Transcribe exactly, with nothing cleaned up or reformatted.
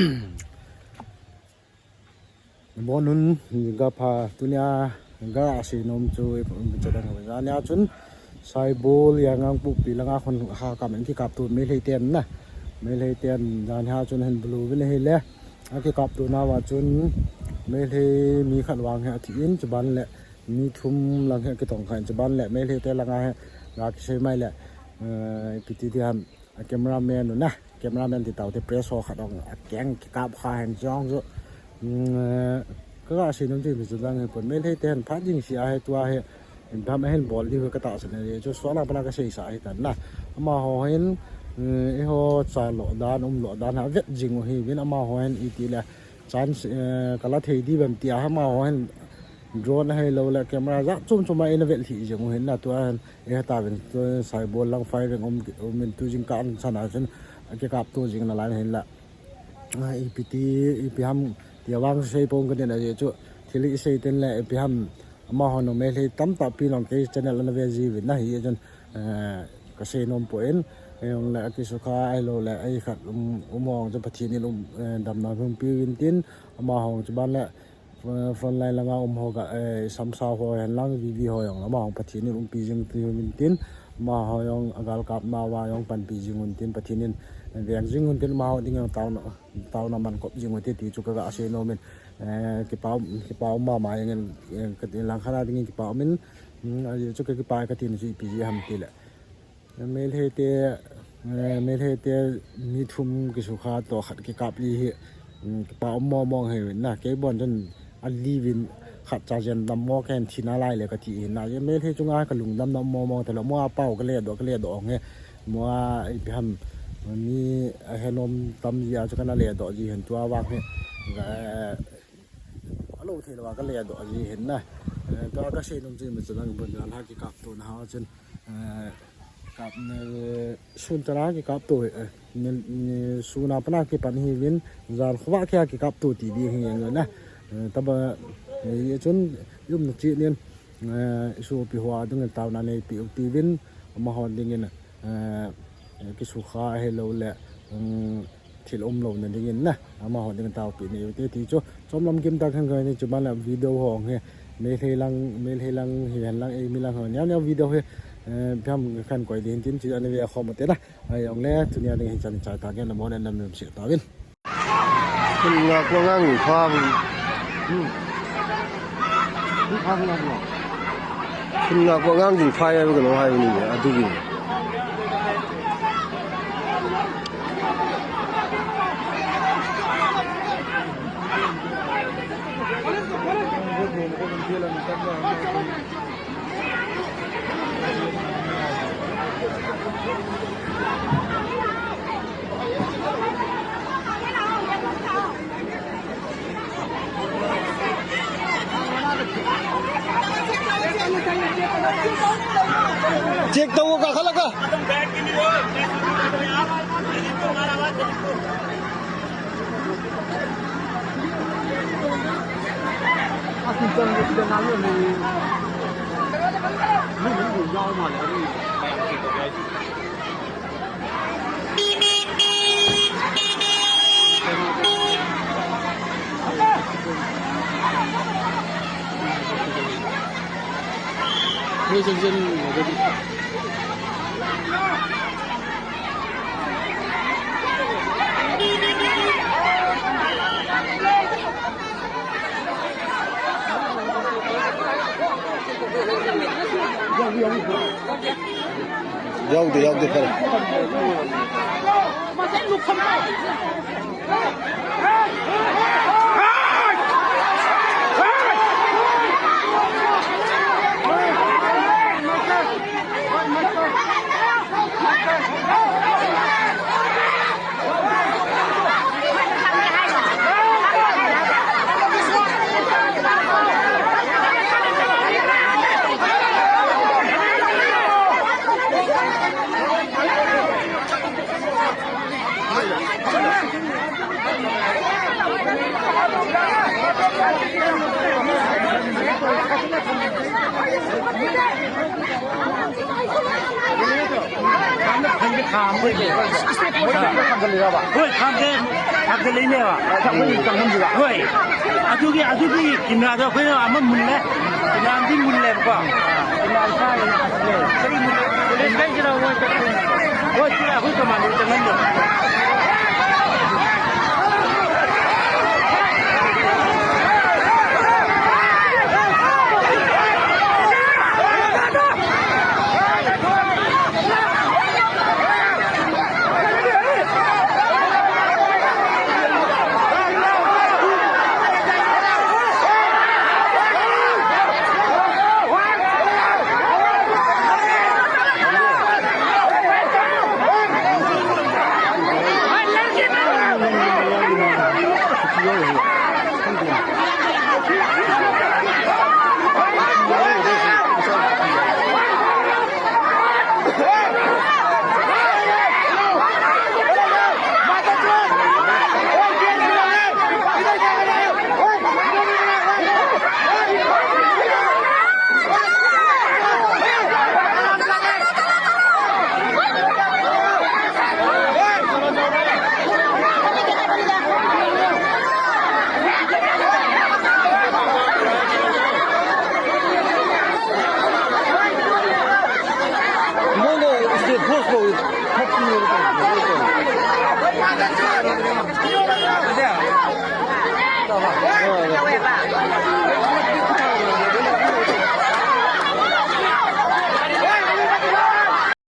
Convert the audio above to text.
Bon un, ga pha, tunia ga asei nom chu, i chadang ho. Jania chun, Saibol, Yangang, Pukpi langa khun ha kam in kikap tu Meitei ten na. Meitei ten, jania chun hin bulu vin hile. Akikap tu nauva chun, Meitei mi khat vang hi athi in, chuban le, mi thum lang hi akitong kha in, chuban le, Meitei te langa hi, ga kisei mai le, eh, ipi ti diham, a cameraman u na, cameraman ti tau te press ho khat ong a keng kikap kha hen jong chu. Mm, eh, ka ga sei nom chu mi chu dang he pon Meitei te hen phat jing si a he tua he. Ipi ham ahin bol diu ka tahsan e chu suala pana ka seisa ahi tan na. Amaho hin, eh, eiho cha lo dan, um lo dan ha vet jing u hi vin amaho hin iti le chance, eh, ka la thei diu vem ti a amaho hin drone ahilou le camera jat chom chom a eina vet lhi jing u hin na tua hin. Eihatauvin tu Saibol lang firing um, um in tu jingkah an sana chun, akikap tu jing nalai hin la. Ah, ipi ti, ipi ham, ti vang sei pon ka den ahi chu, thil i sei ten le, ipi ham, amaho nu Meitei tamtah pi nong kei channel ana ve ji vin na hi chun, eh, ka sei nom poi, eh, ong le akisukha ahilou le, ei khat, um, um ong chu Pathen in um, eh, damna hung pi vin tin, amaho chu ban le, Frontline langa um ho ga, eh, samsau ho hen lang, V V ho jong, amaho Pathen in umpi jing uvin tin, amaho jong agalkap nauva jong panpi jing un tin, Pathen in veng jing un tin, amaho ding jong tauna, tauna man kop jing un ti, ti chu ka ga sei nom in, eh, kipa, kipa um mama jeng in, eh, ka ti lang khat a ding in kipa um in, mm, ahi chu ka kipa ka ti ni chu ipi ji ham ti le. Meitei te, eh, Meitei te mi thum kisukha to khat kikap li hi, mm, kipa um mong mong hi na, kei bon chun a li vin khat cha jen dam mo ken thina lai le ka ti hi na, Meitei chunga ka lungdam na um mong mong ta lo, mo a pau ka le doh, ka le doh ong he, mo a ipi ham, mi a henom tam ji a chu ka na le doh ji hen tua vang he, eh, a lo thei lo a ka le doh ji hin na. Eh, tua ka sei nom chu mi chu lang bon la kikap tu na ha chun, eh, kap ne sun chana kikap tu, eh, ni, ni suna pana kipan hi vin jan khovah kia kikap tu ti di hi jeng na. Eh, taba, eh, chun yum na chi nin, eh, isu pi hua ding tauna nei pi u ti vin amaho ding in, eh, kisukha ahilou le, um, thil um lou na ding in na, amaho ding taupi nei u te ti chu, chom lam kim ta khan ka ni chu ban la video ho he, Meitei lang, Meitei lang hi hen lang, ei mi lang ho, niam niam video he, eh, ipi ham khan koi ding tin chu ani ve a khom te na, ai ong le, tunia ding hin chan chai ta ke na mo ne nam nam si ta vin. Khun nga ko ngang pham. Hmm. Khun pham nga ko. Khun nga ko ngang jing phai ai ko no hai ni a du gi. Check tau ka khala ka. Yaude, yaude, fare. ꯍꯣꯏ, ꯊꯥꯡꯒꯦ, ꯊꯥꯡꯒꯦ ꯂꯩꯅꯦꯕ꯫ ꯍꯣꯏ꯫ ꯑꯗꯨꯒꯤ, ꯑꯗꯨꯒꯤ ꯀꯤꯝꯌꯥꯗꯣ ꯑꯩꯈꯣꯏꯅ ꯑꯃ ꯃꯨꯜꯂꯦ꯫ ꯀꯤꯝꯌꯥꯗꯤ ꯃꯨꯜꯂꯦꯕꯀꯣ꯫ ꯀꯤꯝꯌꯥꯗꯤ ꯆꯥꯔꯦ꯫ ꯀꯔꯤ ꯃꯨꯜꯂꯦ? ꯄꯨꯂꯤꯁ ꯀꯩꯁꯤꯅ ꯃꯣꯏ ꯆꯠꯈ꯭ꯔꯦ꯫ ꯍꯣꯏ, ꯁꯤꯗ ꯑꯩꯈꯣꯏ ꯀꯃꯥꯟꯗꯣ ꯆꯪꯍꯟꯗꯕ꯫